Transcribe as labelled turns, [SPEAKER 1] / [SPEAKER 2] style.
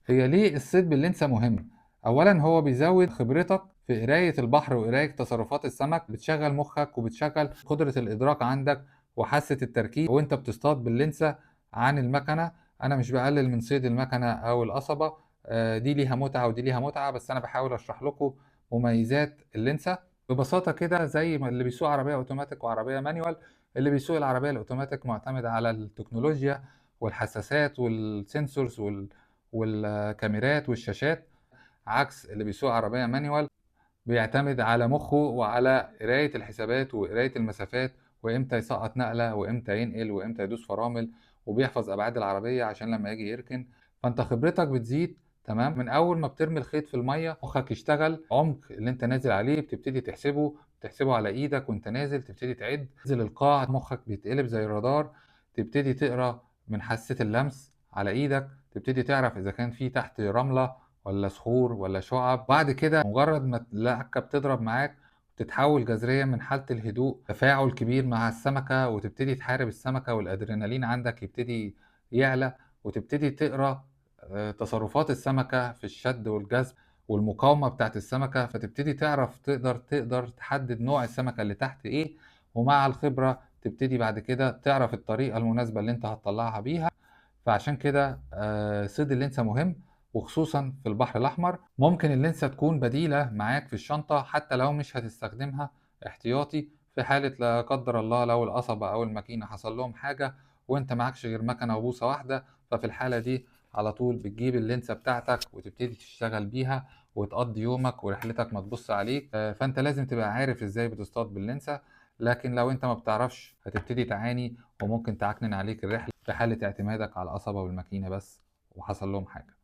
[SPEAKER 1] هي ليه الصيد باللنسة مهم؟ أولا هو بيزود خبرتك في قراية البحر وقراية تصرفات السمك، بتشغل مخك وبتشغل قدرة الإدراك عندك وحاسة التركيز وانت بتصطاد باللنسة عن المكنة. أنا مش بقلل من صيد المكنة أو القصبة، دي ليها متعة ودي ليها متعة، بس أنا بحاول أشرح لكم مميزات اللنسة ببساطة كده. زي ما اللي بيسوق عربية أوتوماتيك وعربية manual، اللي بيسوق العربية الأوتوماتيك معتمد على التكنولوجيا والحساسات وال sensors والكاميرات والشاشات، عكس اللي بيسوق عربية manual بيعتمد على مخه وعلى قراية الحسابات وقراية المسافات، وإمتى يسقط نقلة وإمتى ينقل وإمتى يدوس فرامل، وبيحفظ أبعاد العربية عشان لما يجي يركن. فأنت خبرتك بتزيد، تمام؟ من أول ما بترمي الخيط في المية مخك يشتغل، عمق اللي أنت نازل عليه بتبتدي تحسبه، بتحسبه على إيدك وأنت نازل، تبتدي تعد، تنزل القاع مخك بيتقلب زي الرادار، تبتدي تقرأ من حاسة اللمس على إيدك، تبتدي تعرف إذا كان في تحت رملة ولا صخور ولا شعب. بعد كده مجرد ما العكة بتضرب معاك تتحول جذريا من حالة الهدوء تفاعل كبير مع السمكة، وتبتدي تحارب السمكة، والأدرينالين عندك يبتدي يعلى، وتبتدي تقرأ تصرفات السمكة في الشد والجذب والمقاومة بتاعت السمكة، فتبتدي تعرف تقدر تحدد نوع السمكة اللي تحت ايه. ومع الخبرة تبتدي بعد كده تعرف الطريقة المناسبة اللي انت هتطلعها بيها. فعشان كده صيد اللنسة مهم، وخصوصا في البحر الأحمر. ممكن اللنسة تكون بديلة معاك في الشنطة حتى لو مش هتستخدمها احتياطي، في حالة لا قدر الله لو القصبة أو الماكينة حصل لهم حاجة وانت معكش غير مكنة وبوصة واحدة، ففي الحالة دي على طول بتجيب اللنسة بتاعتك وتبتدي تشتغل بيها وتقضي يومك ورحلتك ما تبص عليك. فانت لازم تبقى عارف ازاي بتصطاد باللنسة، لكن لو انت ما بتعرفش هتبتدي تعاني وممكن تعكنن عليك الرحلة في حالة اعتمادك على القصبة والماكينة بس وحصل لهم حاجة.